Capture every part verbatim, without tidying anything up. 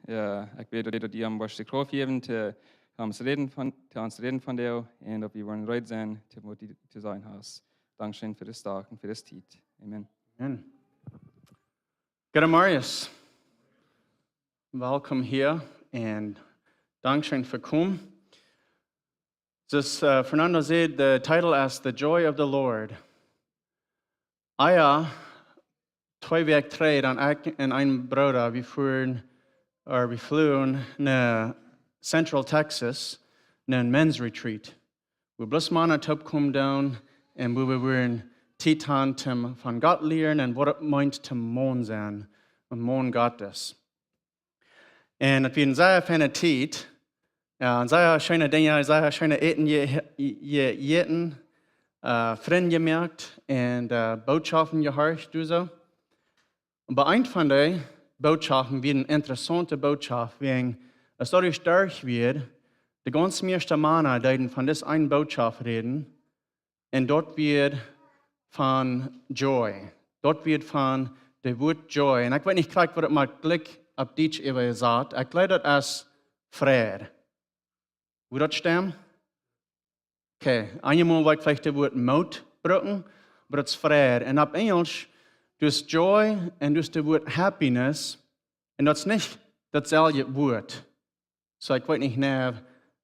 Ekj bäd, daut du am woascht de Krauft jäwen, to ons räden von, to ons räden von die, un daut wie woaren reed sennen, to waut du to sajen hast. Dankscheen fa disen Dach un fa dise Tiet. Amen. Amen. Goodemorjes. Welcome hia, un dankscheen fa komen. As Fernando said, the title is The Joy of the Lord. Ea twee Wäakj trigj, dan ekj un een Brooda, wie fuaren, or wie fluagen no Central Texas, no een men's retreat, wua bloos Mana toopkomen doonen, un wua wie wudden Tiet haben toom von Gott lieren un waut et meent toom Maun sennen, een Maun Gottes. Un et wia eene sea feine Tiet. Jo, un sea scheene Dinja, sea scheene Äten je-, je-, jejäten, Frind jemoakt un Bootschoften jehorcht, doa soo. Oba eent von dee Bootschoften wia eene interessaunte Bootschoft, wäajen, aus daut ieescht doa wia, de gaunz mieeschte Mana deeden von dise eene Bootschoft räden, un daut wia von joy. Daut wia von daut Wuat joy. Un ekj weet nich krakjt waut et mau jlikj opp Dietsch äwajesat. Ekj jleew daut es Freid. Wudd daut stemmen? Okay, eenjemol wudd ekj veleicht daut Wuat Moot brucken, oba daut es Freid. Un opp Enjelsch, doa es joy un doa es daut Wuat happiness. Un daut es nich dautselwje Wuat. Soo, ekj weet nich, nä,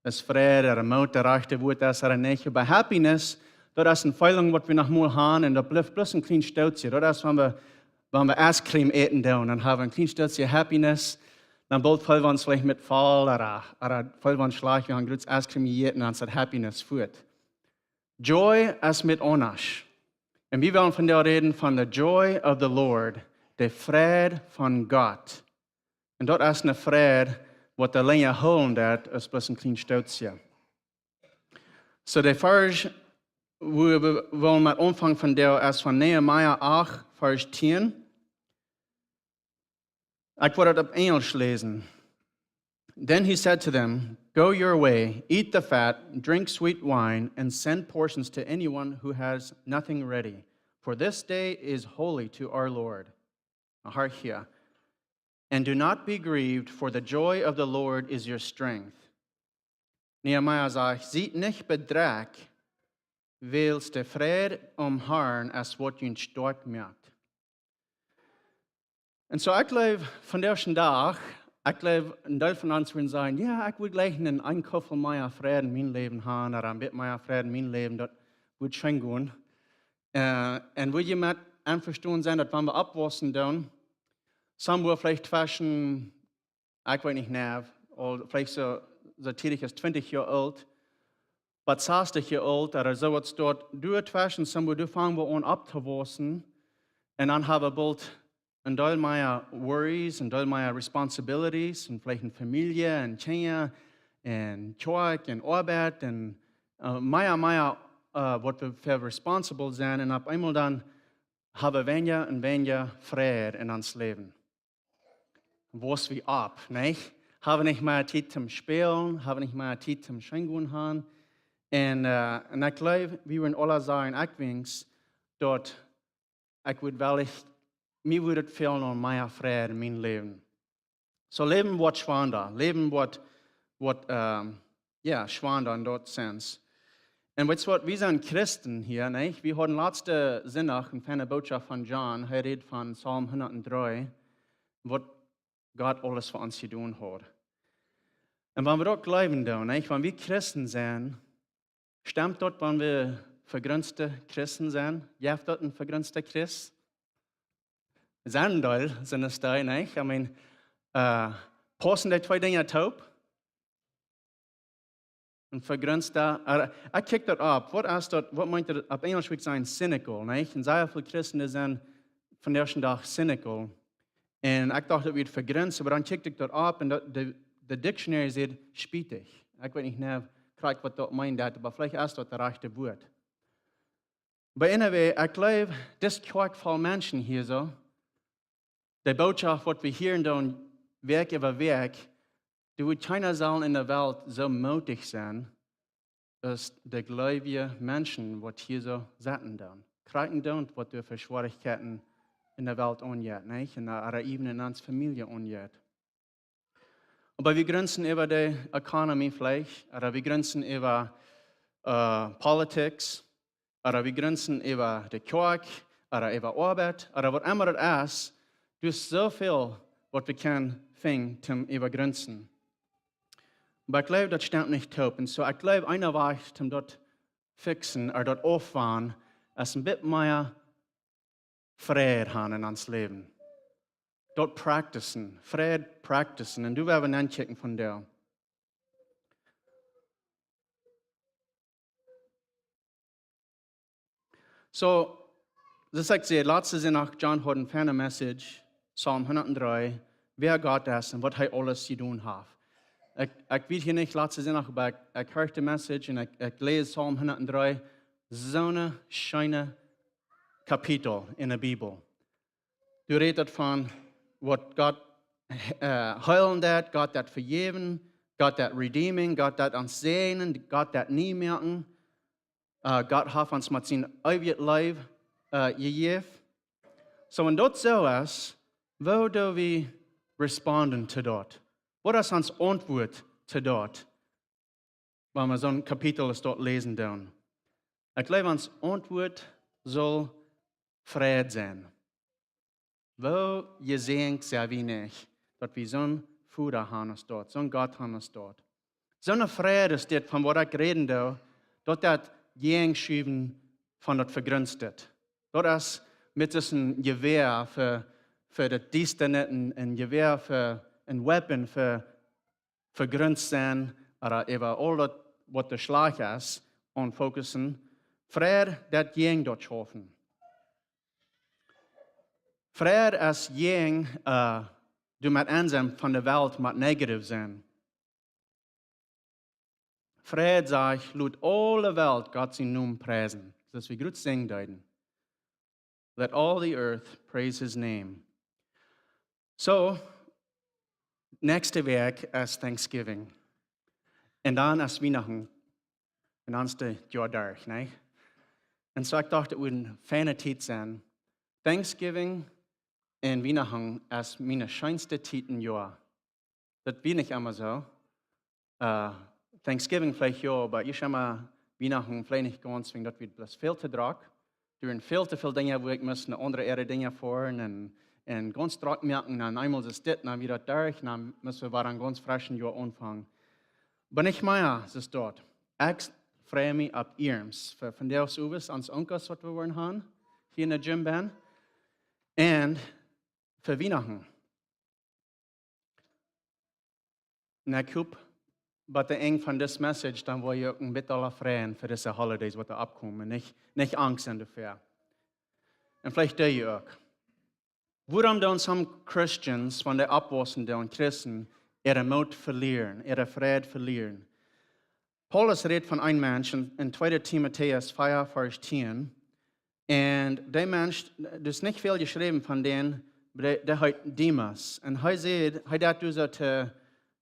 es Freid ooda Moot daut rajchte Wuat es ooda nich. Oba happiness, daut es eene Feeling waut wie noch mol haben un daut blift bloos een kjlien Stootje. Daut es, wan wie, wan wie ice cream äten doonen, dan haben wie een kjlien Stootje happiness. Dan boolt feelen wie ons veleicht met voll ooda, ooda feelen wie ons schlajcht, wie haben jrod ice cream jejäten, dan es daut happiness fuat. Joy es met aundasch. Un wie wellen vondoag räden von the joy of the Lord, de Freid von Gott. Un daut es eene Freid waut de lenja hoolen deit aus bloos een kjlien Stootje. Soo, de Varsch, wua wie wellen met aunfangen vondoag, es von Nehemia acht, Varsch tieen. Ekj woa daut opp Enjelsch läsen. Then he said to them, "Go your way, eat the fat, drink sweet wine, and send portions to anyone who has nothing ready. For this day is holy to our Lord." Now, horch hia. "And do not be grieved, for the joy of the Lord is your strength." Nehemia sajcht: "Siet nich bedrekjt, wiels de Freid aum Harn es waut junt stoakj moakt." Un soo, ekj jleew, vondoag dän Dach, ekj jleew, een Deel von ons wudden sajen: "Jo, ekj wudd jleichen een Kuffel mea Freid en mien Läwen haben, ooda een bät mea Freid en mien Läwen, daut wudd scheen gonen." Ä, un wudd jie met envestonen sennen, daut wan wie oppwaussen doonen, somewhere veleicht tweschen, ekj weet nich, nä, aul veleicht soo, soo tiedich aus twintich Joa oolt, bat sastich Joa oolt, ooda soo waut doa, doa tweschen, somewhere, doa fangen wie aun opptowaussen. Un dan haben wie boolt een Deel mea worries, een Deel mea responsibilities, un veleicht eene Famielje, un Kjinja, un Kjoakj, un Oabeit, un, ä, mea, mea, ä, waut wie fa responsible sennen. Un opp eemol dan haben wie weinja un weinja Freid en ons Läwen. Wauss wie opp, nich? Haben wie nich mea Tiet toom spälen, haben wie nich mea Tiet toom scheen gonen haben. Un, ä, un ekj jleew, wie wudden aula sajen, ekj weens, daut ekj wudd well, ekj, mie wudd et fälen aun mea Freid en mien Läwen. Soo, Läwen woat schwanda, Läwen woat, woat, ä, jo, schwanda en daut Sense. Un weetst waut, wie sent Christen hia, nich? Wie hauden latsten Sindach eene feine Bootschoft von John, hee räd von Psalm hundatdree, waut Gott aules fa ons jedonen haud. Un wan wie daut jleewen doonen, nich? Wan wie Christen sent, stemt daut, wan wie vegrenste Christen sent? Jeft daut een vegrensta Christ? Sent doll, sent et doll, nich? I mean, ä, paussen dee twee Dinja toop? Een vegrensta, ä, ekj kjikj daut opp. Waut es daut, waut meent daut, opp Enjelsch wudd ekj sajen cynical, nich? Un sea väl Christen, dee sent vondoag dän Dach cynical. Un ekj docht, daut wia vegrenst, oba dan kjikj ekj daut opp un daut, de, de dictionary sajcht spietich. Ekj weet nich, nä, krakjt waut daut meent, daut, oba veleicht es daut daut rajchte Wuat. But anyway, ekj jleew, dis Kjoakj voll Menschen hia soo, de Bootschoft, waut wie hieren doonen, Wäakj äwa Wäakj, doa wudd kjeena sellen en de Welt soo mootich sennen, aus de gleewje Menschen, waut hia soo sitten doonen. Kjrieen doonen, waut doa fa Schwierichkjeiten en de Welt aunjeit, nich? Un, ä, ea ieejne, en onse Famielje aunjeit. Oba wie grunzen äwa de economy veleicht, ooda wie grunzen äwa, äh, politics, ooda wie grunzen äwa de Kjoakj, ooda äwa Oabeit, ooda waut emma daut es. Doa es soo väl, waut wie kjennen finjen, toom äwa grunzen. Oba ekj jleew, daut stemt nich toop. Un soo, ekj jleew, eena Wajch toom daut fixen, ooda daut aufwanen, es een bät mea Fräd han en ons Läwen. Daut practicen, Fräd practicen. Un doa woa wie nenkjikjen vondoag. Soo, soo aus ekj säd, latste Sindach, John haud eene feine Message, Psalm hundatdree, wäa Gott es un waut hee aules jedonen haft. Ekj, ekj weet hia nich, latste Sindach, oba ekj, ekj hieed de Message un ekj, ekj läs Psalm hundatdree, soon scheena Kapitel en de Bibel. Doa rät et von waut Gott, äh, heelen deit, Gott deit vejäwen, Gott deit redeeming, Gott deit ons säajnen, Gott deit nie moaken. Äh, Gott haft ons met sien eewjet Läwen, äh, jejäft. Soo, wan daut soo es, woo doo wie responden to daut? Waut es ons Auntwuat to daut? Wan wie soon Kapitel es daut läsen doonen. Ekj jleew, ons Auntwuat saul Fräd sennen. Woo jesäajent sent wie nich, daut wie soon Voda han aus daut, soon Gott han aus daut. Soon Fräd es dit, von waut ekj räden doo, daut daut Jäajenschuwen von daut Vegrunsten. Daut es met een Jewäa fa, fa daut Diestanis, een, een Jewäa fa, een Weapon fa, fa Grunsten, ooda äwa aul daut, waut de Schlajcht es, aun fokussen. Fräd, daut jäajen daut schaufen. Fräd es jäajen, äh, doamet ensennen von de Welt met negative sennen. Fräd sajcht, lot aule Welt Gott sienen Nomen priesen. Daut es, woo groot sent dee dan. Let all the earth praise his name. Soo, näakjste Wäakj es Thanksgiving. Un dan es Wienachten. Un dan es daut Joa derch, nä? Un soo, ekj docht, daut wudd eene feine Tiet sennen. Thanksgiving un Wienachten es miene scheenste Tiet em Joa. Daut wia nich emma soo. Äh, Thanksgiving veleicht jo, oba ekj saj mau, Wienachten veleicht nich gaunz, wiels daut wia bloos väl too drock. Doa wieren väl too väl Dinja, wua ekj must no aundre Äare Dinja foaren un, un gaunz drock moaken. Un eemol es dit, dan wia daut derch, dan must wie wada een gaunz freschet Joa aunfangen. Oba nich mea, es daut. Ekj frei mie opp Iems. Fa, vondoag es ons Onkel, waut wie woaren han, hia en de Gym Band. Un fa Wienachten. Un ekj hop, bie daut Enj von dise Message, dan woa jie uk een bät aula freien fa dise Holidays, waut doa oppkomen. Nich, nich angst sennen doafäa. Un veleicht doo jie uk. Wuarom doonen some Christians, wan dee oppwaussen doonen, Christen, äaren Moot velieren, äaren Fräd velieren? Paulus rät von een Mensch en, en tweede Timotäus vea, Varsch tieen. Un dee Mensch, doa es nich väl jeschräwen von dän, oba dee, dee heet Demas. Un hee sajcht, hee deed doa soo to,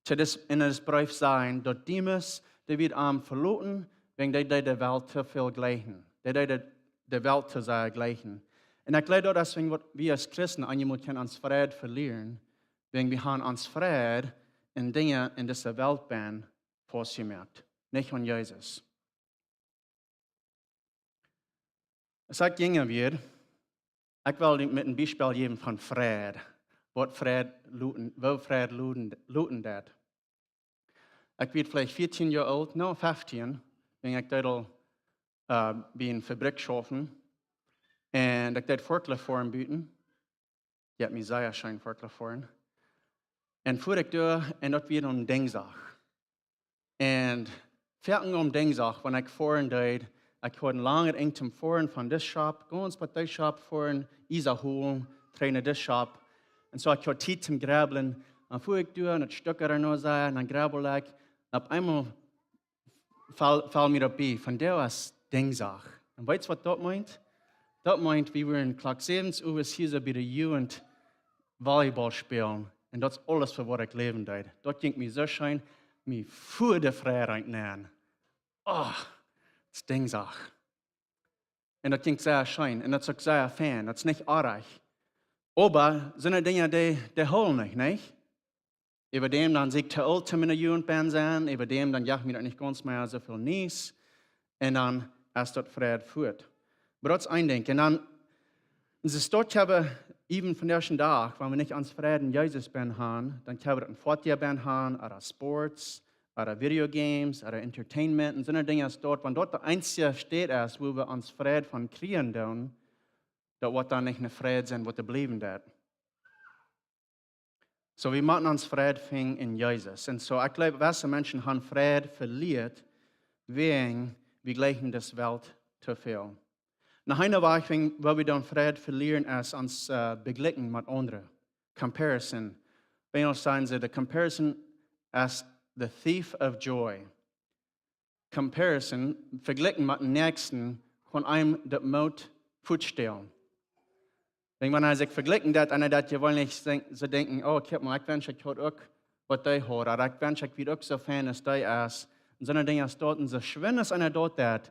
to dis, en dis Breef sajen, daut Demas, dee wia am veloten, wäajen dee, dee de Welt too väl jlikjt. Dee, dee de, de Welt too sea jlikjt. Un ekj jleew, daut es, wäajen waut wie aus Christen eenjemol kjennen ons Fräd velieren, wäajen wie haben ons Fräd en Dinja en dise Welt bennen faustjemoakt, nich aun Jesus. Aus ekj jinja wia, ekj well junt met een Biespel jäwen von Fräd. Waut Fräd loten, woo Fräd loten, loten deed. Ekj wia veleicht vieetieen Joa oolt, nä, feftieen, wan ekj deed aul, äh, bie eene Fabrikj schaufen. Un ekj deed Forklift foaren buten. Jie haben mie sea scheen Forklift foaren. Un fua ekj doa, un daut wia aum Dinjsdach. Un foaken aum Dinjsdach, wan ekj foaren deed, ekj haud een langet Enj toom foaren von dise Shop, gaunz bie dee Shop foaren, Iesa holen, trigj no dise Shop. Un soo ekj haud Tiet toom jrebblen. Un fua ekj doa, un daut stuakad doa noch soo, un dan jrebbel ekj. Un opp eemol foll, foll mie daut bie, vondoag es Dinjsdach. Un weetst, waut daut meent? Daut meent, wie wieren Klock säwen Uhr hia soo bie de Jugend Volleyball spälen. Un daut es aules, fa waut ekj läwen deed. Daut jinkj mie soo scheen, mie fua de Fräd nenn. Oh, daut es Dinjsdach. Un daut jinkj sea scheen. Un daut es uk sea fein. Daut es nich oajch. Oba soone Dinja, dee, dee hoolen nich, nich? Äwa däm dan sikj to oolt to miene Jugentband sennen, äwa däm dan jeft mie daut nich gaunz mea soo väl Niees. Un dan es daut Fräd fuat. Oba daut es een Dinkj. Un dan, es daut, wie haben even vondoag dän Dach, wan wie nich onsen Fräd en Jesus bie haben, dan haben wie daut en Football bie haben, ooda Sports, ooda Video Games, ooda Entertainment, un soone Dinja es daut, wan daut de eensje Städ es, wua wie onsen Fräd von kjrieen doonen, daut woat dan nich een Fräd sennen, waut doa bliewen deit. Soo, wie motten onsen Fräd finjen en Jesus. Un soo, ekj jleew, waut väle Menschen haben Fräd velieet, wäajen wie jlikjen dise Welt too väl. Noch een Wajch, wäajen, woo wie dan Fräd velieren, es ons, äh, vejlikjen met aundre. Comparison. Bie ons sajen see, the comparison is the thief of joy. Comparison, vejlikjen met dän Näakjsten, kaun eenem daut Moot fuatstalen. Wäajen wan eena sikj vejlikjen deit, un daut je woll nich denkj-, soo denkjen, oh, kjikj mol, ekj wensch, ekj haud uk waut dee haud, ooda ekj wensch, ekj wia uk soo fein aus dee es. Un soone Dinja es daut, un soo schwind aus eena daut deit,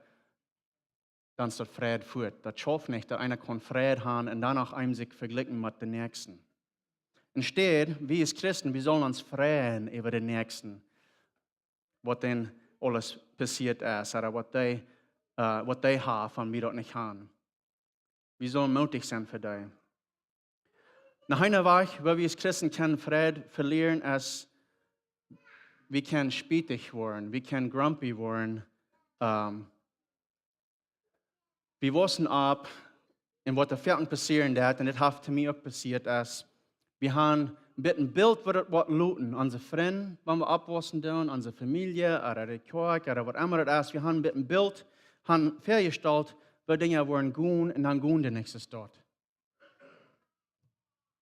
dan es daut Fräd fuat. Daut schauft nich, daut eena kaun Fräd haben un dan noch eenem sikj vejlikjen met dän Näakjsten. Enne Städ, wie aus Christen, wie sellen ons freien äwa dän Näakjsten, waut dän aules passieet es, ooda waut dee, äh, waut dee haft, wan wie daut nich haben. Wie sellen mootich sennen fa dee. Noch een Wajch, woo wie aus Christen kjennen Fräd velieren, es, wie kjennen spietich woaren, wie kjennen grumpy woaren, ähm, wie wausen opp, un waut doa foaken passieren deit, un dit haft to mie uk passieet, es, wie haben een bät een Bilt, waut et woat loten, onse Frind, wan wie oppwausen doonen, onse Famielje, ooda de Kjoakj, ooda waut emma et es, wie haben een bät een Bilt, haben väajestalt, woo Dinja woaren gonen, un dan gonen dee nich soo aus daut.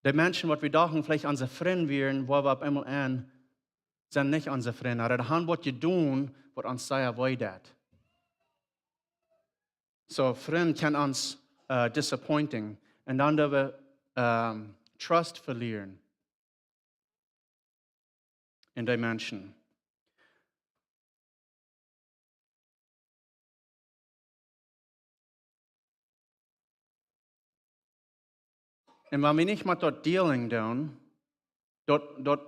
De Menschen, waut wie dochten veleicht onse Frind wieren, woa wie opp eemol aun, sent nich onse Frind. Ooda dee haben waut jedonen, waut ons sea wee deit. Soo, Frind kaun ons, äh, disappointing. Un dan doo wie, ähm, Trust velieren en dee Menschen. Un wan wie nich met daut dealen doonen, daut, daut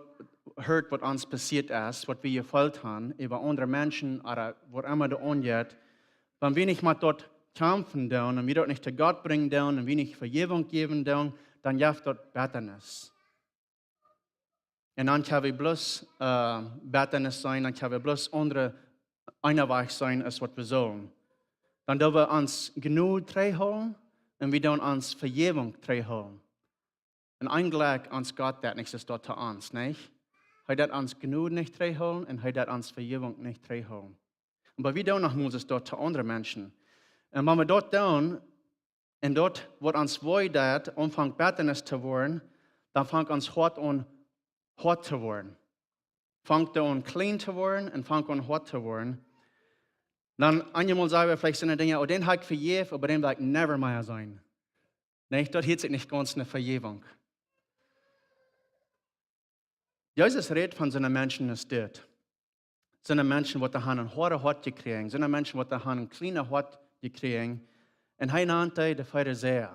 hurt, waut ons passieet es, waut wie jefeelt haben, äwa aundre Menschen, ooda waut emma doa aunjeit, wan wie nich met daut kjamfen doonen, un wie daut nich to Gott brinjen doonen, un wie nich Vejäwunk jäwen doonen, dan jeft daut Bettanis. Un dan kjenn wie bloos, äh, Bettanis seenen, dan kjenn wie bloos aundre eenen Wajch seenen aus waut wie sellen. Dan doo wie ons Jnod trigjhoolen un wie doonen ons Vejäwunk trigjhoolen. Un eejentlich ons Gott deit nich soo daut to ons, nä? Hee deit ons Jnod nich trigjhoolen un hee deit ons Vejäwunk nich trigjhoolen. Oba wie doonen noch mau soo daut to aundre Menschen. Un wan wie daut doonen, un daut waut ons wee deit, aunfangt Bettanis to woaren, dan fangt ons Hoat aun hoat to woaren. Fangt aun clean to woaren un fangt aun hoat to woaren. Dan eenjemol saj wie veleicht soone Dinja, oh, dän hab ekj vejäft, oba dän well ekj never mea seenen. Nä, daut heet sikj nich gaunz ne Vejäwunk. Jesus rät von soone Menschen aus dit. Soone Menschen, waut doa haben een hoadet Hoat jekjräajen. Soone Menschen, waut doa haben een kjlienet Hoat jekjräajen. Un hee nant dee de Farisäa.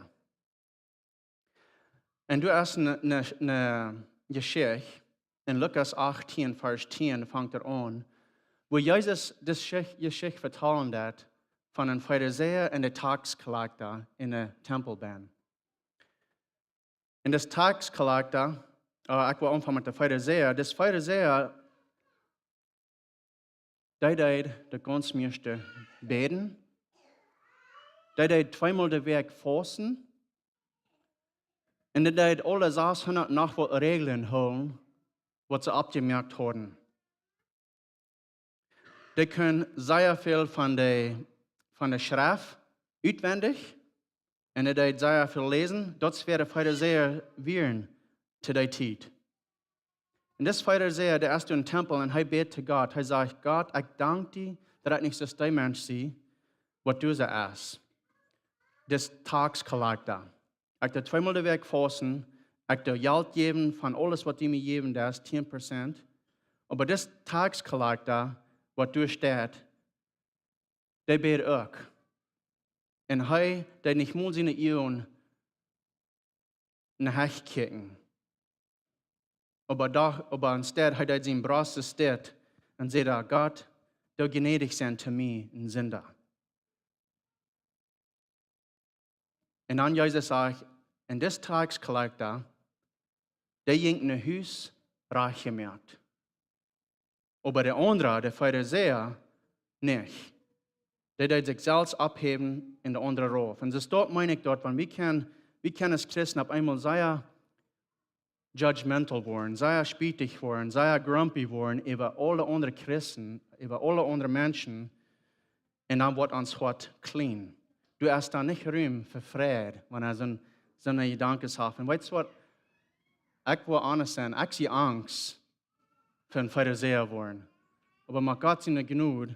Un doa es ne, ne, ne Jeschicht en Lukas achtieen, Varsch tieen, fangt et aun, wua Jesus dise Jeschicht, Jeschicht vetalen deit von een Farisäa un de Taxkollekta en de Tempel bennen. Un dis Taxkollekta, äh, ekj well aunfangen met de Farisäa. Dis Farisäa, dee deed de gaunz mieeschte bäden. Dee deed tweemol de Wäakj fausten. Un dee deed aule sashundat noch waut Räajlen hoolen, waut see oppjemoakt hauden. Dee kunn sea väl von de, von de Schreft utwendich. Un hee deed sea väl läsen. Daut es wäa de Farisäa wieren to dee Tiet. Un dis Farisäa, dee es doa em Tempel un hee bät to Gott. Hee sajcht: Gott, ekj dank die, daut ekj nich soo aus dee Mensch sie, waut du soo best. Dis Taxkollekta. Ekj doo tweemol de Wäakj fausten, ekj doo Jelt jäwen von aules, waut du mie jäwen deist, tieen Prozent. Oba dis Taxkollekta, waut doa steit, dee bät uk. Un hee deed nich mol siene Uagen no Hecht kjikjen. Oba doch, oba enne Städ, hee deed siene Brost steit un säd: "Gott, doo jnädich sennen to mie, een Sinda." Un dan Jesus sajcht: "Un dis tax collector, dee jinkj no Hus rajcht jemoakt. Oba de aundre, de Farisäa, nich. Dee deed sikj selfst oppheewen un de aundre rauf." Un soo daut meen ekj daut, wan wie kjennen, wie kjennen aus Christen opp eemol sea judgmental woaren, sea spietich woaren, sea grumpy woaren äwa aule aundre Christen, äwa aule aundre Menschen, un dan woat ons Hoat kjlien. Doa es dan nich Rum fa Fräd, wan eena soon, soone Jedanken haft. Un weetst waut? Ekj well honest sennen, ekj sie angst fa een Farisäa woaren. Oba met Gott siene Jnod,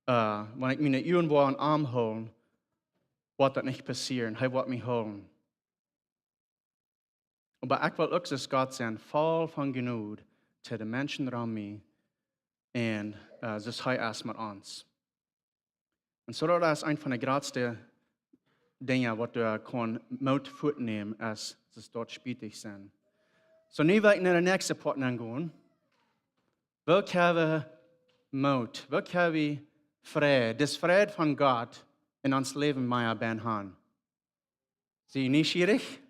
äh, wan ekj miene Uagen woa aun am hoolen, woat daut nich passieren. Hee woat mie hoolen. Oba ekj well uk soo aus Gott sennen, voll von Jnod to de Menschen rom mie un, äh, soo aus hee es met ons. Un soo daut es eent von de jratste Dinja, waut wie kjennen met fuatnämen, es, es daut spietich sennen. Soo, nu well ekj no de näakjste Poat gonen. Woo kjenn wie Moot, woo kjenn wie Fräd, dis Fräd von Gott en ons Läwen mea bennen han? Sie nieschierich?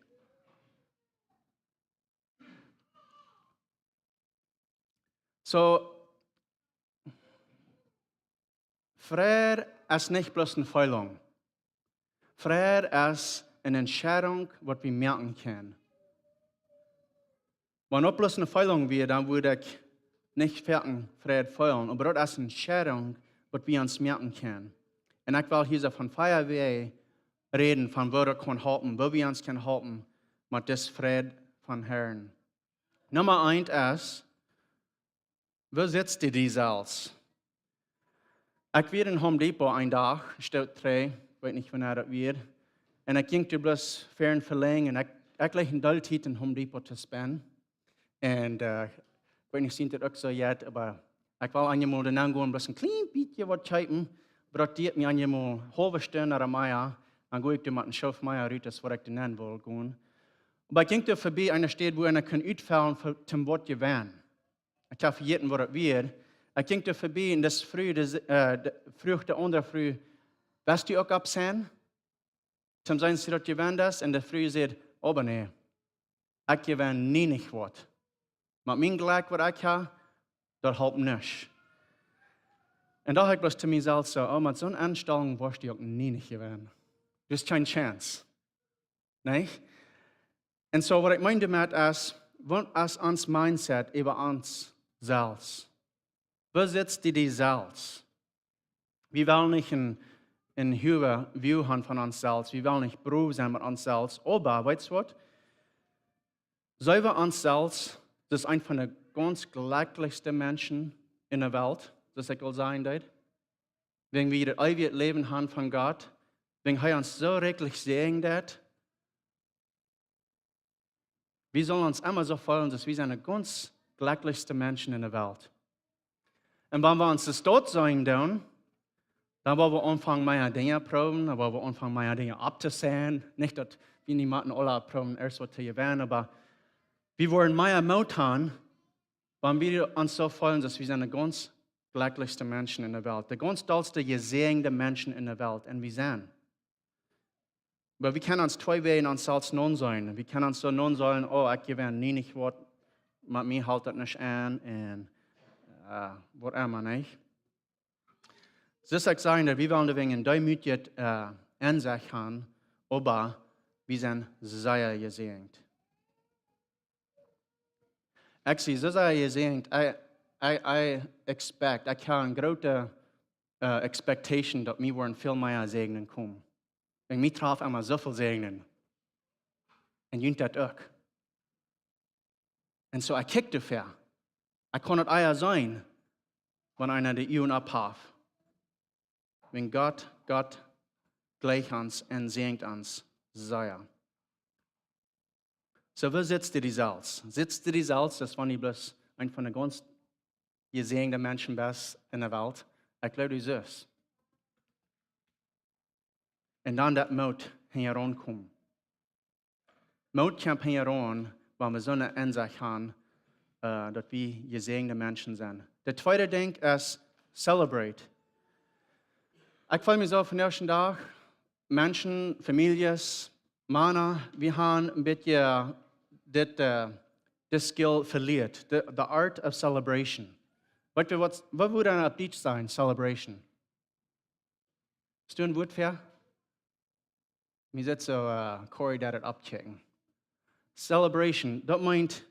Soo, Fräd es nich bloos eene Feelunk. Fräd es eene Entscheidunk, waut wie moaken kjennen. Wan daut bloos eene Feelunk wia, dan wudd ekj nich foaken Fräd feelen. Oba daut es eene Entscheidunk, waut wie ons moaken kjennen. Un ekj well hia soo von vea Wäaj räden, von woo daut kaun halpen, woo wie ons kjennen halpen met dis Fräd vom Herrn. Numma eent es, woo sitst du die selfst? Ekj wia en Home Depot een Dach, stoot trigj, weet nich wanea daut wia. Un ekj jinkj doa bloos ver een Velenjen un ekj, ekj leew een Deel Tiet en Home Depot to spenden. Un, äh, ekj weet nich, sent daut uk soo jeit, oba ekj well eenjemol doa nenn gonen, bloos een kjlien bät waut kjeepen, oba daut deit mie eenjemol haulwe Stund ooda mea, dan go ekj doa met een Schoof mea rut, aus waut ekj doa nenn wull gonen. Oba ekj jinkj doa verbie eene Städ, wua eena kunn utfellen fa, toom waut jewennen. Ekj hab vejäten, waut daut wia. Ekj jinkj doa verbie un dise Fru, dee, äh, dee fruach de aundre Fru: "West du uk opp sennen, toom seenen, aus du daut jewenst?" Un de Fru säd: "Oba nä, ekj jewenn nie nich waut. Met mien Jlekj, waut ekj hab, daut halpt nuscht." Un docht ekj bloos to mie selfst soo: "Oh, met soone Enstalunk woascht du uk nie nich jewennen. Du hast kjeene Chance." Nich? Un soo, waut ekj meen doamet es, waut es ons Mindset äwa ons selfst? Woo sitst du die selfst? Wie wellen nich een, een huage View han von ons selfst. Wie wellen nich brow sennen met ons selfst. Oba, weetst waut? Seenen wie ons selfst aus eent von de gaunz jlekjlichste Menschen en de Welt, soo aus ekj aul säd, wan wie daut eewje Läwen han von Gott, wan hee ons soo rikjlich säajent, wie sellen ons emma soo feelen, aus wie sent de gaunz jlekjlichste Menschen en de Welt. Un wan wie ons daut soo seenen doonen, dan woa wie aunfangen mea Dinja proowen, dan woa wie aunfangen mea Dinja opptoseenen. Nich daut wie nich motten aule proowen, ieescht waut to jewennen, oba wie woaren mea Moot han, wan wie ons soo feelen, aus wie sent de gaunz jlekjlichste Menschen en de Welt, de gaunz dollste jesäajende Menschen en de Welt, un wie sent. Oba wie kjennen ons twee Wäaj ons selfst noseenen. Wie kjennen ons soo noseenen: "Oh, ekj jewenn nie nich waut, met mie halpt daut nich aun," un, äh, waut emma, nich? Soo aus ekj säd, daut wie wellen doawäajen een deemootjet, äh, Ensecht han, oba wie sent sea jesäajent. Ekj sie soo sea jesäajent, I, I, I expect, ekj hab eene groote, äh, expectation, daut mie woaren väl mea Säajnen komen. Wan mie traft emma soo väl Säajnen. Un junt daut uk. Un soo, ekj kjikj doafäa. Ekj kaun daut ea seenen, wan eena de Uagen opphaft. Wan Gott, Gott jlikjt ons un säajent ons sea. Soo, woo sitst du die selfst? Sitst du die selfst, aus wan du bloos eent von de gaunz jesäajende Menschen best en de Welt? Ekj jleew, du sitst. Un dan daut Moot hinjaraun kjemt. Moot kjemt hinjaraun, wan wie soone Ensecht han, äh, daut wie jesäajende Menschen sent. De tweede Dinkj es celebrate. Ekj feel mie soo vondoag dän Dach, Menschen, Famieljes, Mana, wie haben een bät dit, äh, dit Skill velieren, the, the art of celebration. Weet jie waut, waut wudd dan opp Dietsch sennen, celebration? Es doa een Wuat fa? Mie sitt soo, äh, Corey deed daut oppchecken. Celebration, daut meent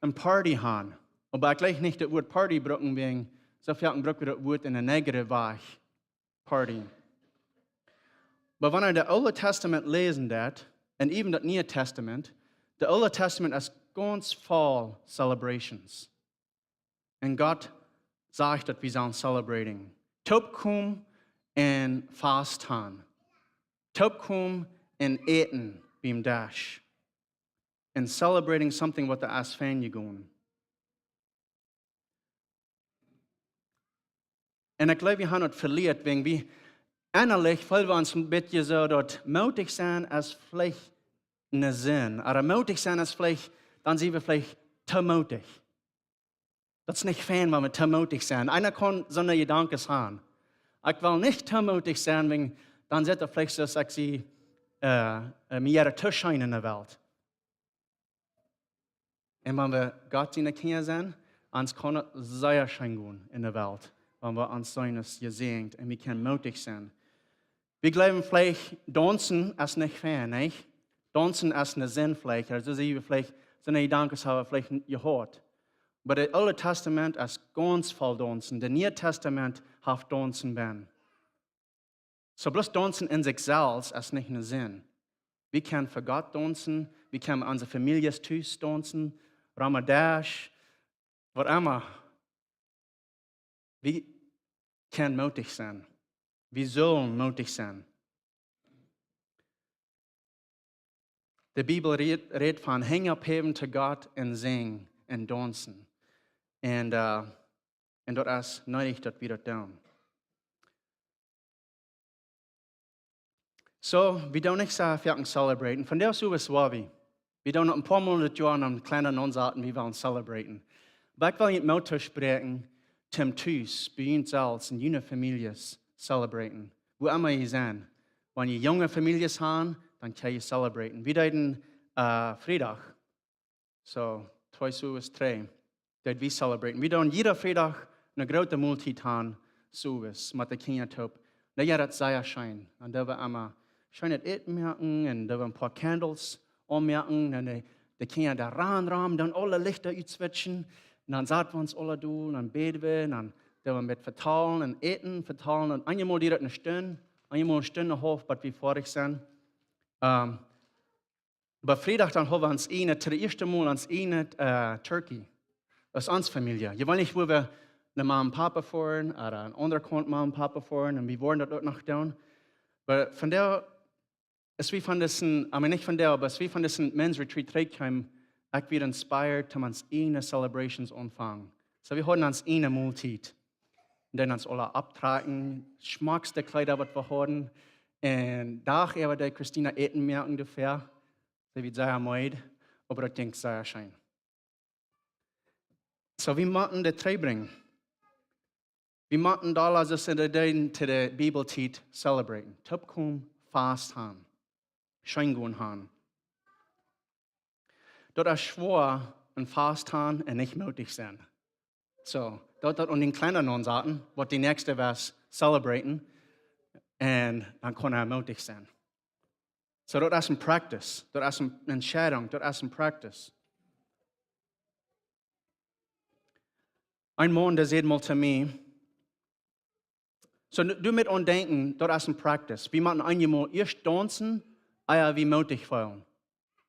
eene Party haben. Oba ekj jleich nich daut Wuat Party brucken, wäajen soo foaken bruck wie daut Wuat en een negative Wajch. Party. Oba wan wie daut Oole Tastament läsen, daut, un even daut Niee Tastament, daut Oole Tastament es gaunz voll celebrations. Un Gott sajcht daut wie sellen celebrating. Toopkomen un Fast haben. Toopkomen un äten biem Desch. And celebrating something waut doa es fein jegonen. Un ekj jleew, wie haben daut velieren, wäajen wie ennalich feelen wie ons een bät soo daut moodich sennen es veleicht eene Sind. Ooda moodich sennen es veleicht, dan sent wie veleicht too moodich. Daut es nich fein, wan wie too moodich sent. Eena kaun soone Jedanken haben. Ekj well nich too moodich sennen, wäajen dan sitt daut veleicht soo aus ekj sie, äh, äh, mea too scheen en de Welt. Un wan wie Gott siene Kjinja sent, ons kaun daut sea scheen gonen en de Welt, wan wie ons seenen aus jesäajent un wie kjennen moodich sennen. Wie jleewen veleicht, daunzen es nich fein, nich? Daunzen es eene Sind veleicht. Aulsoo see wie veleicht, soone Jedanken haben veleicht jehaut. Oba daut Oole Tastament es gaunz voll daunzen. Daut Niee Tastament haft daunzen benn. Soo bloos daunzen en sikj selfst es nich eene Sind. Wie kjennen fa Gott daunzen, wie kjennen met onse Famieljes tus daunzen, rom een Desch, waut emma. Wie kjennen moodich sennen. Wie sellen moodich sennen. De Bibel rät, rät von Henj opphäwen to Gott un sinjen un daunzen. Un, äh, un daut es needich daut wie daut doonen. Soo, wie doonen nich soo foaken celebraten. Vondoag soo aus wie. Wie doonen een poa Mol daut Joa aun een kjlienet Aunsaten, wie wellen celebraten. Oba ekj well junt Moot toospräakjen, toom tus, bie junt selfst, en june Famieljes celebraten. Wua emma jie sent. Wan jie junge Famieljes haben, dan kjenn jie celebraten. Wie deeden, äh, Friedach. Soo, twee Sowes, dree. Daut wie celebraten. Wie doonen jieda Friedach eene groote Moltiet haben, Sowes, met de Kjinja toop. Dan jo, daut es sea scheen. Dan doo wie emma scheenet Äten moaken un doo wie een poa Candles aunmoaken. Un de, de Kjinja doa rom, rom, dan aule Lichta utswitchen. Un dan saten wie ons aule doa, dan bäden wie, dan doo wie met vetalen un äten, vetalen. Un eenjemol diat daut eene Stund, eenjemol eene Stund un eene haulwe, bat wie foadich sent. Ähm, Oba Friedach dan haud wie ons eene, daut ieeschte Mol ons eene, äh, Turkey. Daut es ons Famielje. Jie weeten nich, wua wie no Mama un Papa foaren, ooda aun aundre Kaunt Mama un Papa foaren, un wie woaren daut uk noch doonen. Oba vondoag, aus wie von disen, I mean, nich vondoag, oba aus wie von disen Men's Retreat trigjkjeemen, ekj wia inspired, om ons eene celebrations aunfangen. Soo, wie hauden ons eene Moltiet. Un dan ons aule opptrakjen, schmockste Kjleeda waut wie hauden. Un doa äwa deed Christina Äten moaken doafäa. See wia sea meed, oba daut jinkj sea scheen. Soo, wie motten daut trigjbrinjen. Wie motten doa, soo aus see daut deeden to de Bibeltiet, celebraten. Toopkomen, Fast haben. Scheen gonen haben. Daut es schwoa, een Fast haben un nich moodich sennen. Soo, daut, daut aun dän Kjlienet aunsaten, waut de näakjste wia, celebraten, un dan kunn hee moodich sennen. Soo, daut es eene practice, daut es eene Entscheidunk, daut es eene practice. Een Maun, dee säd mol to mie, soo, du, du motst aun denkjen, daut es eene practice. Wie motten eenjemol ieescht daunzen, ea wie moodich feelen.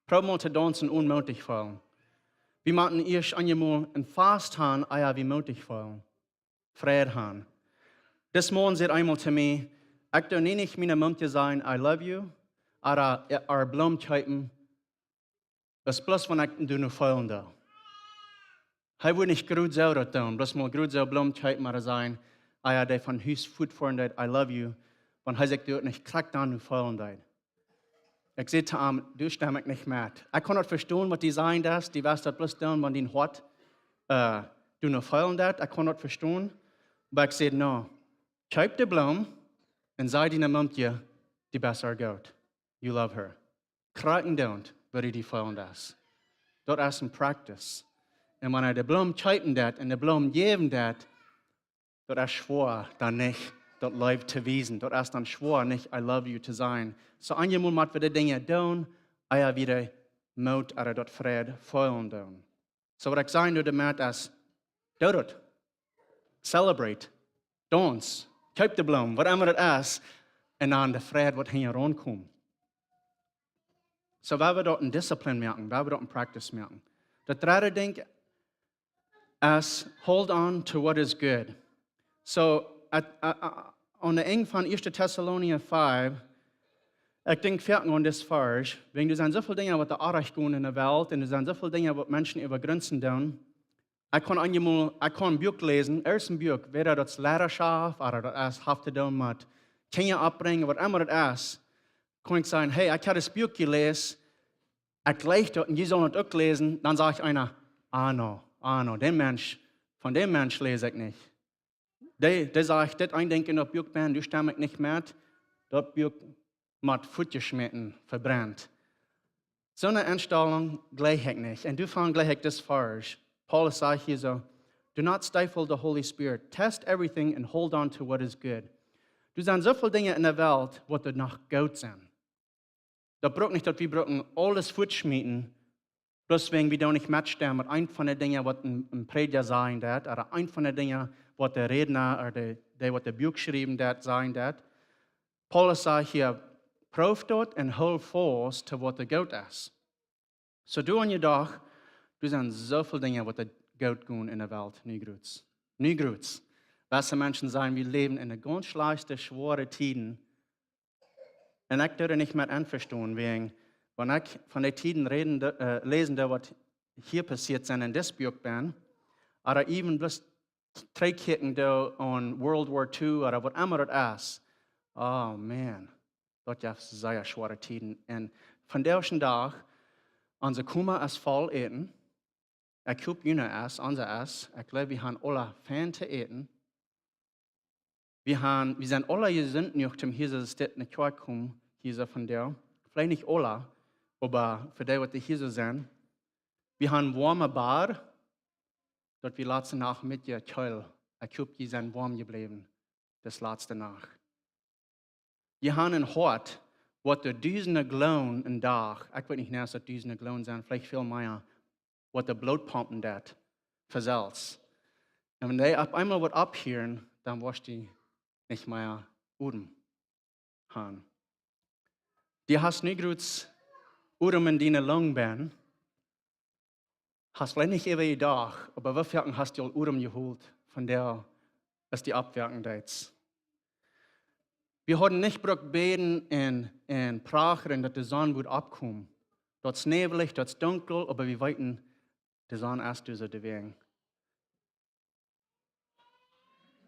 Proow mol to daunzen un moodich feelen. Wie motten ieescht eenjemol een Fast haben, ea wie moodich feelen. Freid haben. Dis Maun säd eemol to mie, ekj doo nie nich miene Momkje sajen, "I love you," ooda, ooda Bloomen kjeepen, daut es bloos wan ekj doa no feelen doo. Hee wudd nich krakjt soo daut doonen, bloos mol krakjt soo Bloomen kjeepen ooda sajen, ea dee von Hus fuatfoaren deed, "I love you," wan hee sikj doa nich krakjt dan no feelen deed. Ekj säd to am, doa stemm ekj nich met. Ekj kunn daut vestonen waut du sajen deist, du wurscht daut bloos doonen wan dien Hoat uh, doonen feelen daut, ekj kaun daut vestonen. Oba ekj säd: "No, kjeep de Bloom un saj diene Mumkje, du best goot. You love her." Krakjt endoont, woo du die feelen deist. Daut es een practice. Un wan hee de Bloom kjeepen deit un de Bloom jäwen deit, daut es schwoa, dan nich daut Leew to wiesen. Daut es dan schwoa, nich "I love you" to sajen. Soo, eenjemol mott wie de Dinja doonen, ea wie de Moot ooda daut Freid feelen doonen. Soo, waut ekj sajen doo doamet es, doo daut. Celebrate. Dons. Kjeep de Bloom, whatever it is. Un dan de Freid waut hinjaraun kjemt. Soo, wie wellen daut een Disziplin moaken, wie wellen daut een practice moaken. Daut dredde Dinkj es, hold on to what is good. Soo, at, a, a, aun de Enj von Ieeschte Tessalonica fief, ekj denkj foaken aun dis Varsch, wäajen doa sent soo väl Dinja waut doa oajch gonen enne Welt un doa sent soo väl Dinja waut Menschen äwagrunzen doonen. Ekj kaun eenjemol, ekj kaun een Buak läsen, irjent een Buak, wada daut es Leidaschoft, ooda daut es, haft to doonen met Kjinja oppbrinjen, whatever it is, kaun ekj sajen: "Hey, ekj hab dit Buak jeläsen, ekj jleich daut un jie sellen daut uk läsen." Dan sajcht eena: "Ah, no, ah, no, dän Mensch, von däm Mensch läs ekj nich. Dee, dee sajcht dit een Dinkj en daut Buak, Mensch, doa stemm ekj nich met. Daut Buak mott fuatjeschmäten, vebrent." Soone Enstalunk jleich ekj nich. Un doaromm jleich ekj dis Varsch. Paulus sajcht hia soo: "Do not stifle the Holy Spirit. Test everything and hold on to what is good." Doa sent soo väl Dinja enne Welt waut doa noch goot sent. Daut brukt nich daut wie bruken aules fuatschmieten, bloos wäajen wie doa nich metstemmen met eent von de Dinja waut een, een Prädja sajen deit, ooda eent von de Dinja waut de Rädna ooda de, dee waut daut Buak jeschräwen haft, sajen deit. Paulus sajcht hia: "Proow daut un hool faust to waut doa goot es." Soo, du aun je Dach, doa sent soo väl Dinja waut doa goot gonen enne Welt, nu groots. Nu groots. Waut see Menschen sajen, wie läwen enne gaunz schlajchte, schwoare Tieden. Un ekj doo doa nich met envestonen, wäajen, wan ekj von de Tieden räden doo, äh, läsen doo, waut hia passieet sent en dis Buak, ooda even bloos trigjkjikjen doo aun World War Two, ooda whatever it is. Oh man, daut jeft sea schwoare Tieden. Un vondoag dän Dach, onse Koma es voll Äten. Ekj hop, june es, onse es. Ekj jleew, wie haben aule fein to äten. Wie haben, wie sent aule jesunt jenuach, om hia soo to sitten, no Kjoakj komen, hia soo vondoag. Veleicht nich aule, oba fa dee waut hia soo sent. Wie haben woame Bad, daut wie latste Nacht met je kjeel. Ekj hop, jie sent woam jebläwen, dis latste Nacht. Jie haben een Hoat, waut doa dusende Gallon en Dach, ekj weet nich, aus daut dusende Gallon sent, veleicht väl mea, waut doa Bloot pompen deit, fa selfst. Un wan dee opp eemol woat opphieren, dan woascht du nich mea Odem haben. Du hast nu groots Odem en diene Lung benn, hast veleicht nich äwa je Dach, oba woo foaken hast du aul Odem jeholt von dee, aus du oppwoaken deetst? Wie hauden nich brukt bäden un, un prachren, daut de Sonn wudd oppkomen. Daut es näwelich, daut es dunkel, oba wie weeten, de Sonn es doa soo doawäajen.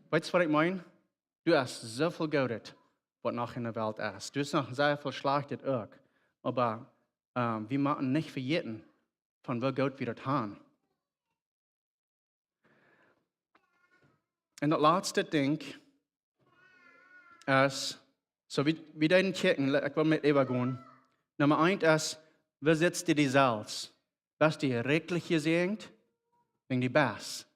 Weetst, waut ekj meen? Doa es soo väl Goodet, waut noch enne Welt es. Doa es noch sea väl Schlajchtet uk. Oba, ähm, wie motten nich vejäten, von woo goot wie daut haben. Un daut latste Dinkj es, soo wie, wie deeden kjikjen, le-, ekj well met äwagonen. Numma eent es, woo sitst du die selfst? Best du rikjlich jesäajent? Wäajen du best.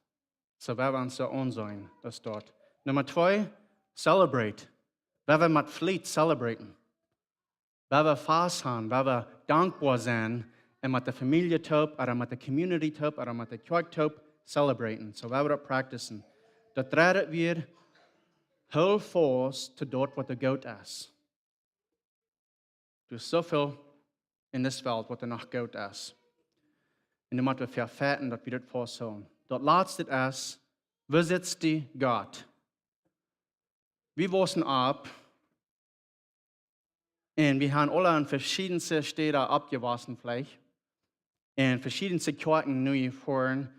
Soo, wie wellen ons soo aunseenen, daut es daut. Numma twee, celebrate. Wie wellen met Fleet celebraten. Wie wellen Fast haben, wie wellen dankboa sennen un met de Famielje toop, ooda met de community toop, ooda met de Kjoakj toop celebraten. Soo, wie wellen daut practicen. Daut dredde wia, hool faust to daut, waut doa goot es. Doa es soo väl en dise Welt, waut doa noch goot es. Un dan motten wie fa fajchten, daut wie daut fausthoolen. Daut latste es, woo sitst du Gott? Wie waussen opp un wie haben aule aun veschiedne Städen oppjewossen veleicht. Un veschiedne Kjoakjen nu jefoaren.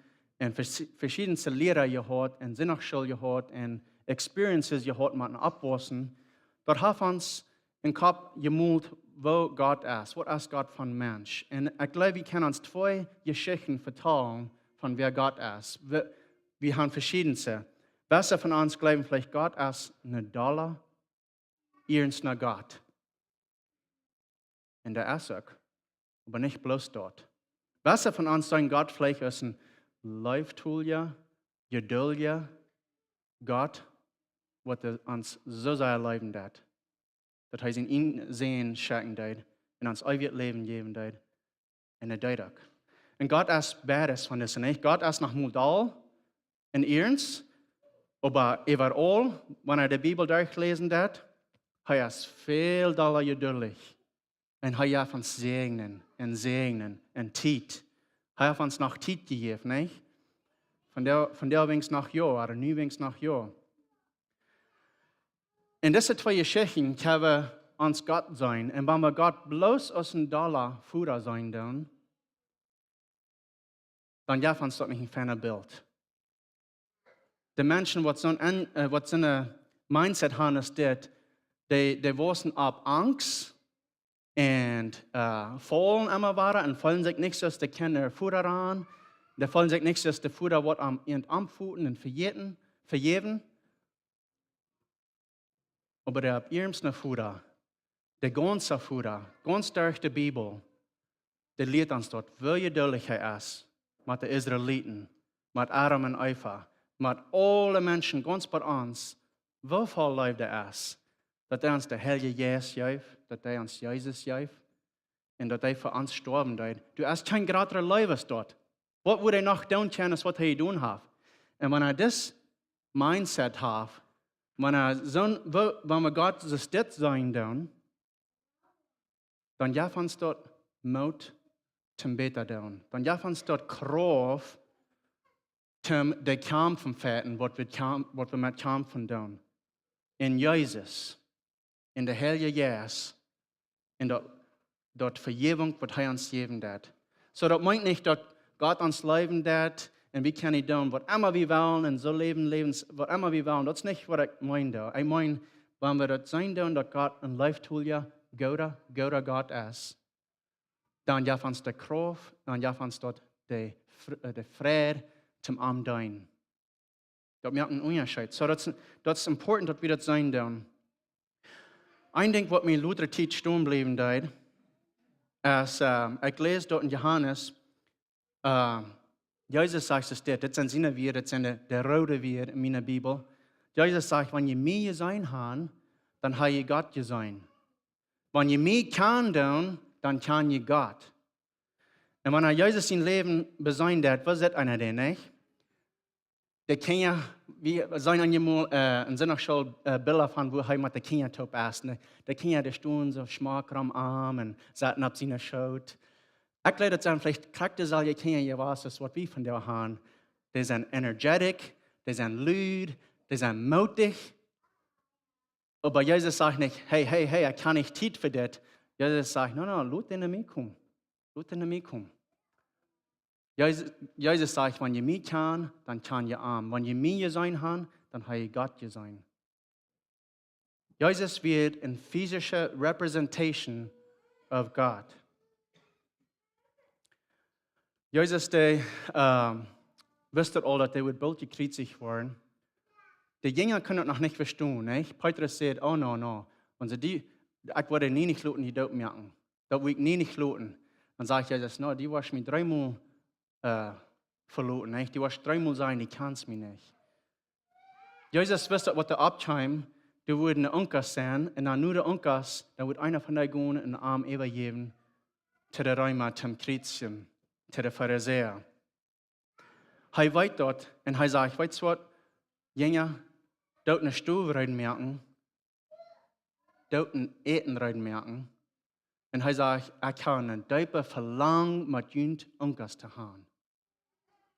Un vers-, veschiedne Liera jehaut. Un Sindachschool jehaut. Un experiences jehaut met een Oppwaussen. Daut haft ons em Kopp jemolt, woo Gott es. Waut es Gott fa een Mensch? Un ekj jleew, wie kjennen ons twee Jeschichten vetalen von wäa Gott es. Wie, wie haben verschiedenste. Beste von ons jleewen veleicht Gott es een dolla, iernsta Gott. Un daut es uk. Oba nich bloos daut. Beste von ons seenen Gott veleicht aus een leeftolja, jeduldja Gott, waut ons soo sea leewen deed, daut hee sienen eenen Sän schekjen deed un ons eewjet Läwen jäwen deed. Un hee deed uk. Un Gott es beides von dise, nich? Gott es noch mol doll un iernst, oba äwaraul, wan hee de Bibel derchläsen deed, hee es väl dolla jeduldich. Un hee haft ons Säajen un Säajen un Tiet. Hee haft ons noch Tiet jejäft, nich? Vondoag, vondoag weens noch Joa, ooda nu weens noch Joa. En dise twee Jeschichten kjenn wie ons Gott seenen. Un wan wie Gott bloos aus een dolla Voda seenen doonen, dan jeft ons daut nich een feinet Bilt. De Menschen, waut soon, en-, äh, waut soon Mindset haben aus dit, dee, dee wausen opp Angst un, äh, faulen emma wada un feelen sikj nich soo aus de Kjinja äa Voda aun. Dee feelen sikj nich soo aus de Voda, waut an äant aunfoten un vejäten, vejäwen. Oba de opp iernsta Voda, de gaunza Voda, gaunz derch de Bibel, dee lieet ons daut, woo jeduldich hee es met de Israeliten, met Adam un Eva, met aule Menschen, gaunz bie ons, woo väl Leew doa es, daut hee ons de Heilje Jeist jeef, daut hee ons Jesus jeef, un daut hee fa ons stoawen deed. Doa es kjeen jratre Leew aus daut. Waut wudd hee noch doonen kjennen, aus waut hee jedonen haft? Un wan wie dis Mindset haben, wan wie soon, wa-, wan wie Gott soo dit seenen doonen, dan jeft ons daut Moot toom bäta doonen. Dan jeft ons daut Krauft toom de Kjamf fechten, waut wie kjam-, waut wie met kjamfen doonen. En Jesus, en de Heilje Jeist, en daut, daut Vejäwunk, waut hee ons jäwen deed. Soo, daut meent nich, daut Gott ons leewen deed un wie kjennen doonen waut emma wie wellen un soo läwen, läwen, waut emma wie wellen. Daut es nich, waut ekj meen doa. Ekj meen, wan wie daut seenen doonen, daut Gott een leeftolja, gooda, gooda Gott es, dan jeft ons de Krauft, dan jeft ons daut de Fr-, äh, de Fräd toom am deenen. Daut moakt een Unjascheet. Soo, daut es, daut es important, daut wie daut seenen doonen. Een Dinkj, waut mie lota Tiet stonen bleef, daut es, äh, ekj läs daut en Johanes, äh, Jesus sajcht es dit, dit sent siene Wieed, dit sent de, de roode Wieed en miene Bibel. Jesus sajcht, wan jie mie jeseenen haben, dan hab jie Gott jeseenen. Wan jie mie kjanen doonen, dan kjanen jie Gott. Un wan eena Jesus sien Läwen beseenen deed, woo sitt eena dän, nich? De Kjinja, wie seenen eenjemol, äh, en Sindachschool, äh, Bilda von, woo hee met de Kjinja toop es, nich? De Kjinja, dee stonen soo schmock rom am un saten opp siene Schoot. Ekj jleew, daut sent veleicht krakjt deeselwje Kjinja jewast aus waut wie vondoag haben. Dee sent energetic, dee sent lud, dee sent mootich. Oba Jesus sajcht nich, hey, hey, hey, ekj hab nich Tiet fa dit. Jesus sajcht, no, no, lot dee no mie komen. Lot dee no mie komen. Jesus, Jesus sajcht, wan jie mie kjanen, dan kjant jie am. Wan jie mie jeseenen haben, dan hab jie Gott jeseenen. Jesus wia een physische Representation of God. Jesus, dee, ähm, wist daut aul, daut hee wudd boolt jekjriezicht woaren. De Jinja kunnen daut noch nich vestonen, nich? Petrus säd, oh no, no. Wan see die, ekj woa dee nie nich loten, die doot moaken. Daut woa ekj nie nich loten. Dan sajcht Jesus, no, du woascht mie dreemol, äh, veloten, nich? Du woascht dreemol sajen, du kjanst mie nich. Jesus wist daut, waut doa oppkjeem, doa wudden de Unkas sennen, un dan no de Unkas, dan wudd eena von dee gonen un am äwajäwen to de Reema, toom Kjriezijen, to de Farisäa. Hee weet daut, un hee sajcht, weetst waut, Jinja, doot ne Stow rein moaken, doot een Äten rein moaken. Un hee sajcht, ekj hab een deepa Velangen, met junt Unkas to haben.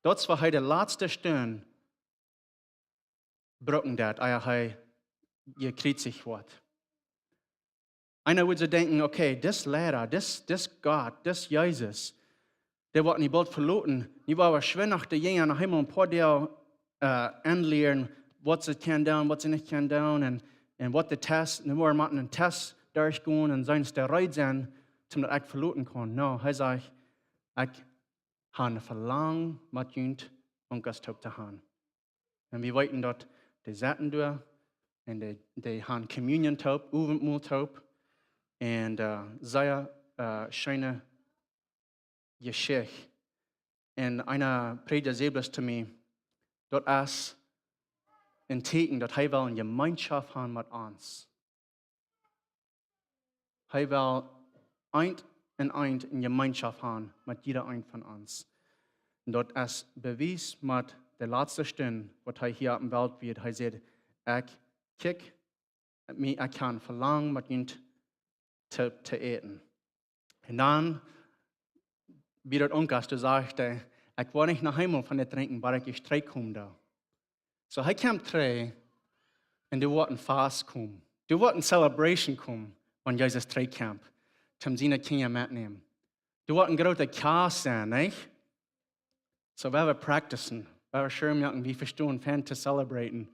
Daut es, waut hee de latste Stund brucken deed, ea hee jekjriezicht woat. Eena wudd soo denkjen, okay, dis Liera, dis, dis Gott, dis Jesus, dee woat nu boolt veloten. Nu woa wie schwind noch de Jinja noch eemol een poa Doag, äh, aunlieren, waut see kjennen doonen, waut see nich kjennen doonen, un, un waut de Test, nu woa wie met een Test derchgonen un seenen, aus dee reed sent, toom daut ekj veloten kaun. No, hee sajcht, ekj han een Velangen met junt Onkas toop to han. Un wie weeten daut dee sitten doa un dee, dee han Communion toop, Owentmol toop. Un, äh, sea, äh, scheene Jeschicht. Un een Prädja säd bloos to mie, daut es een Tieekjen daut hee well eene Jemeenschoft han met ons. Hee well eent un eent eene Jemeenschoft han met jieda een von ons. Un daut es bewiest met de latste Stund waut hee hia opp de Welt wia. Hee säd: "Ekj kjikj, mie, ekj kaun velangen met junt to, to äten." Un dan, wia daut Onkas, dee säd: "Ekj woa nich noch eemol von dit drinkjen, bat ekj trigj kom doa." Soo, hee kjemt trigj un doa woat een Fast komen. Doa woat een Celebration komen, wan Jesus trigj kjemt, toom siene Kjinja metnämen. Doa woat een groota Kjast sennen, nich? Soo, wie woaren practicen, wie woaren sure moaken, wie vestonen, fein to celebraten,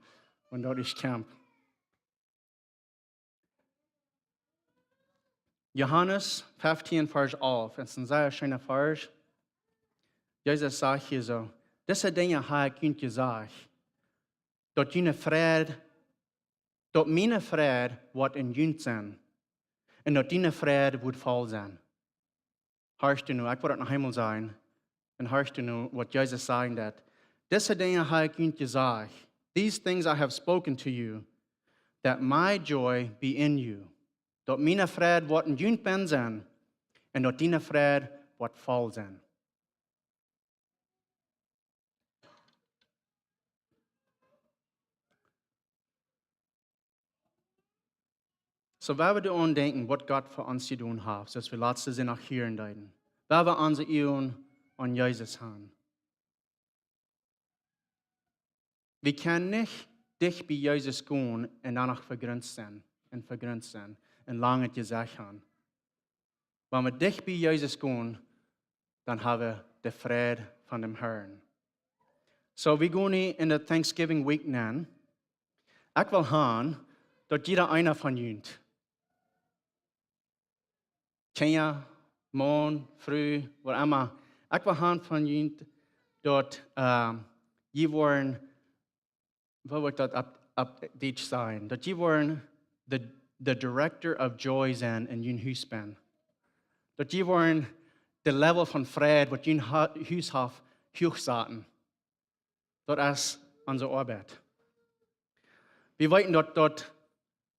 wan daut es kjemt. Johanes feftieen, Varsch alf. Daut es een sea scheena Varsch. Jesus sajcht hia soo: "Dise Dinja hab ekj junt jesajcht, daut june Freid, daut miene Freid woat en junt sennen, un daut june Freid woat voll sennen." Horcht nu, ekj woa daut noch eemol sajen, un horcht nu waut Jesus sajen deed: "Dise Dinja hab ekj junt jesajcht. These things I have spoken to you, that my joy be in you." Daut miene Freid woat en junt bennen sennen, un daut june Freid woat voll sennen. Soo, wan wie doaraun denkjen, waut Gott fa ons jedonen haft, soo aus wie latste Sindach hieren deeden, wan wie onse Uagen aun Jesus han. Wie kjennen nich dicht bie Jesus gonen un doano vegrinst sennen un vegrinst sennen un lang et Jesecht han. Wan wie dicht bie Jesus gonen, dan hab wie de Freid von däm Herrn. Soo, wie gonen nu en de Thanksgiving Week nenn. Ekj well han, daut jieda eena von junt, Kjinja, Maun, Fru, waut emma, ekj well han von junt, daut, äh, jie woaren, woo woat daut opp, opp Dietsch sennen? Daut jie woaren de, de director of joy sennen en jun Hus bennen. Daut jie woaren de Level von Freid waut jun Ha-, Hus haft, huach saten. Daut es onse Oabeit. Wie weeten daut, daut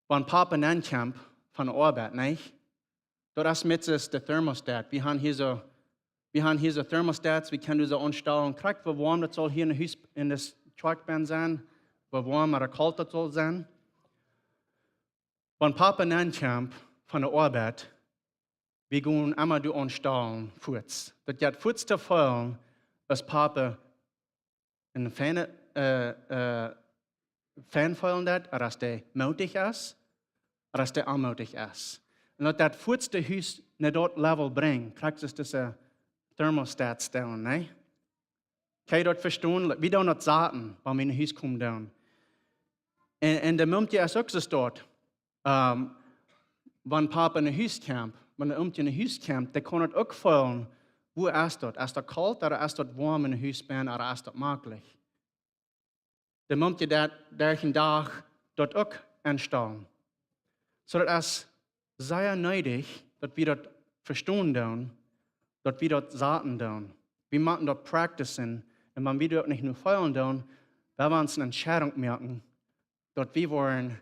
wan Papa nenn kjemt von de Oabeit, nich? Daut es meist de Thermostat. Wie han hia soo, wie han hia soo Thermostats, wie kjennen dise aunstalen, krakjt woo woam daut saul hia en de Hus, en de Kjoakj bennen sennen, woo woam ooda kolt daut saul sennen. Wan Papa nenn kjemt von de Oabeit, wie gonen emma doa aunstalen fuaz. Daut jeit fuaz to feelen, aus Papa een feina, äh, äh, fein feelen deed, ooda aus dee moodich es, ooda aus dee onmoodich es. Un daut daut fuaz daut Hus no daut Level brinjt, krakjt soo aus dise Thermostat stalen, nä? Kaun jie daut vestonen? Wie doonen daut saten, wan wie en Hus komen doonen. Un, un de Mumkje es uk soo doa. Ähm, wan Papa en Hus kjemt, wan de Mumkje en Hus kjemt, dee kaun daut uk feelen, woo es daut? Es daut kolt, ooda es daut woam en Hus bennen, ooda es daut maklich? De Mumkje deit derch dän Dach daut uk aunstalen. Soo daut es sea needich, daut wie daut vestonen doonen, daut wie daut saten doonen. Wie motten daut practicen, un wan wie daut nich nu feelen doonen, woa wie ons eene Entscheidunk moaken, daut wie woaren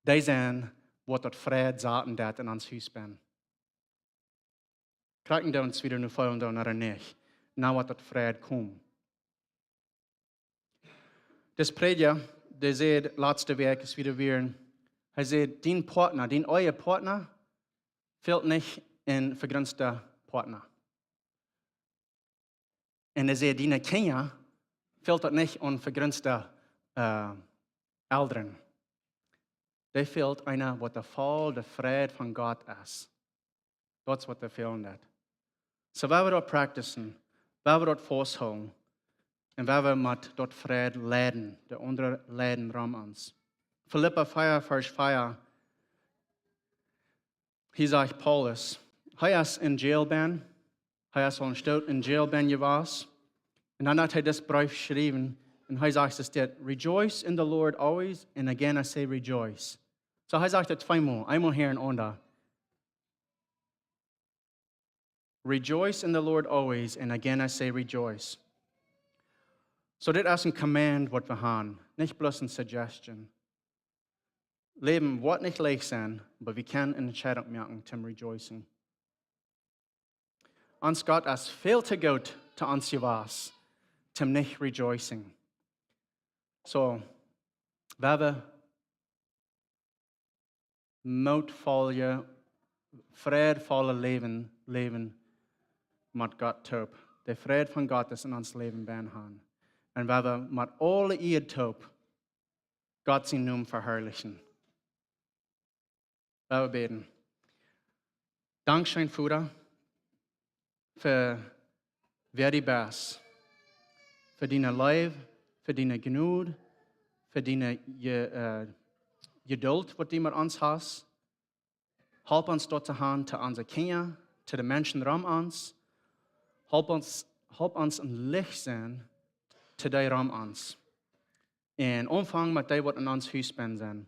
dee sennen, waut daut Freid saten deit en ons Hus bennen. Krakjt daut wie ons nu feelen doonen ooda nich, no waut daut Freid kjemt. Dis Prädja, dee säd latste Wäakj, aus wie doa wieren, hee säd: "Dien Partner, dien ea Partner, fält nich een vegrinsta Partner." Un hee säd: "Diene Kjinja fält daut nich aun vegrinsta, äh, Elren. Dee fält eena, waut de voll de Freid von Gott es." Daut es waut dee fälen deit. Soo, woa wie daut practicen, woa wie daut fausthoolen, un woa wie met daut Freid leiden, de aundre leiden rom ons. Filippa vea, Varsch vea. Hia sajcht Paulus, hee es en jail bennen, Hee es aul een Stoot en jail benn jewast. Un dan haft hee disen Breef jeschräwen. Un hee sajcht es dit: "Rejoice in the Lord always, and again I say rejoice." Soo hee sajcht et tweemol, eemol hia un aunda. "Rejoice in the Lord always, and again I say rejoice." Soo dit es een command waut wie haben, nich bloos een suggestion. Läwen woat nich leicht sennen, oba wie kjennen eene Entscheidunk moaken toom rejoicing. Ons Gott es väl too goot to ons jewast, toom nich rejoicing. Soo, wie haben mootvolle, freidvolle Läwen, Läwen met Gott toop. De Fräd von Gott es en ons Läwen benn han. Un wie haben met aule Ieed toop Gott sienen Nomen veharlichen. Wie bäden. Dankscheen, Voda, fa wäa du best. Fa diene Leew, fa diene Jnod, fa diene Je-, äh, Jeduld, waut du met ons hast. Help ons daut to haben, to onse Kjinja, to de Menschen rom ons. Help ons, help ons een Licht sennen, to dee rom ons. Un aunfangen met dee, waut en ons Hus benn sent.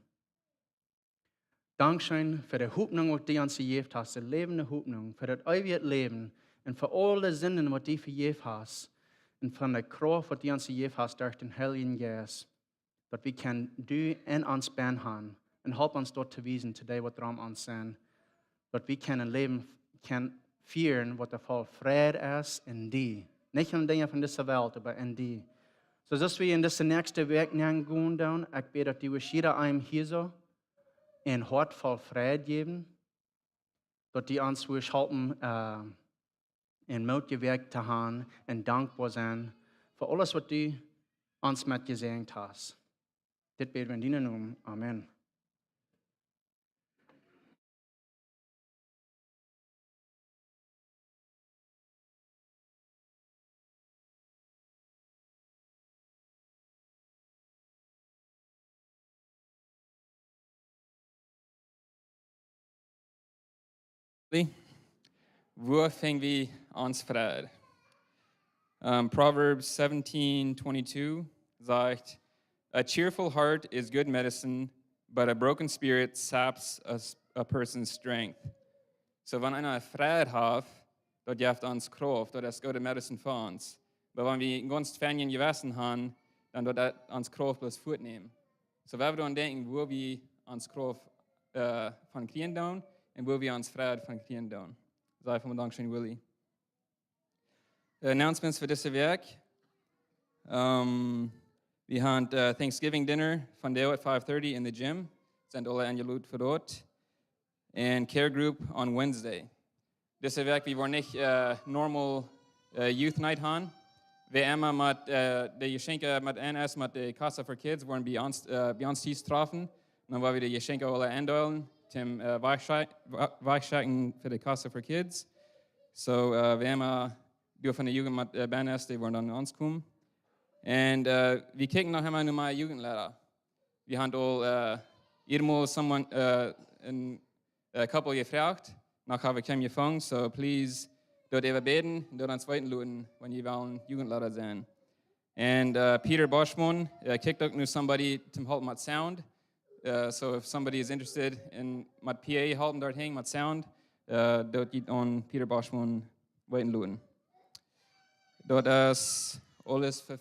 Dankscheen fa de Hopninj, waut du ons jejäft hast, de läwende Hopninj, fa daut eewje Läwen un fa aule Sinden, waut du vejäft hast, un von de Krauft, waut du ons jejäft hast derch dän Heiljen Jeist, daut wie kjennen die en ons benn han un help ons daut to wiesen, to dee, waut rom ons sent, daut wie kjennen Läwen kjennen fieren, waut doa voll Fräd es en die. Nich en Dinja von dise Welt, oba en die. Soo aus wie en dise näakjste Wäakj nenn gonen doonen, ekj bäd, daut du wurscht jieda eenem hia soo een Hoat voll Fräd jäwen, daut du ons wurscht halpen, äh, een Moot jewäakjt to haben un dankboa sennen fa aules, waut du ons met jesäajent hast. Dit bäd wie en dienen Nomen. Amen. Lee, wua fang wie ons Fräd? Um, Proverbs seventeen twenty-two sajcht: "A cheerful heart is good medicine, but a broken spirit saps a, s-, a person's strength." Soo, wan eena Fräd haft, daut jeft ons Krauft, daut es goode Medizin fa ons. Oba wan wie een gaunz feinet Jewessen haben, dan daut, daut ons Krauft bloos fuatnämen. Soo, wie wellen dan denkjen, wua wie ons Krauft, äh, von kjrieen doonen un wua wie ons Fräd von kjrieen doonen. Saj von Dankscheen, Willy. Äh, Announcements fa dise Wäakj. Ähm, wie haben, äh, Thanksgiving Dinner vondoag at five thirty in the gym. Sent aule enjelot fa daut. Un Care Group on Wednesday. Dise Wäakj, wie woaren nich, äh, normal, äh, Youth Night haben. Wäa emma met, äh, de Jeschenkja met enn es, met de Casa for Kids, woaren bie ons, äh, bie ons Tis träfen. Dan woa wie de Jeschenkja aule endeelen, toom, äh, wajchschekj-, wa-, wajchschekjen fa de Casa for Kids. Soo, äh, wäa emma doa von de Jugend met, äh, benn es, dee woaren dan no ons komen. Un, äh, wie kjikjen noch emma no mea Jugendleeda. Wie haben aul, äh, eenmol someone, äh, een, äh, couple jefroagt, noch hab ekj kjeenen jefungen, so please, doot äwa bäden, doot ons weeten loten, wan jie wellen Jugendleida sennen. Un, äh, Peter Boschmann, äh, kjikjt uk no somebody to help met sound. Äh, so if somebody is interested in met P A helpen doa hinjen met sound, äh, doot jie aun Peter Boschmann weeten loten. Daut es aules fa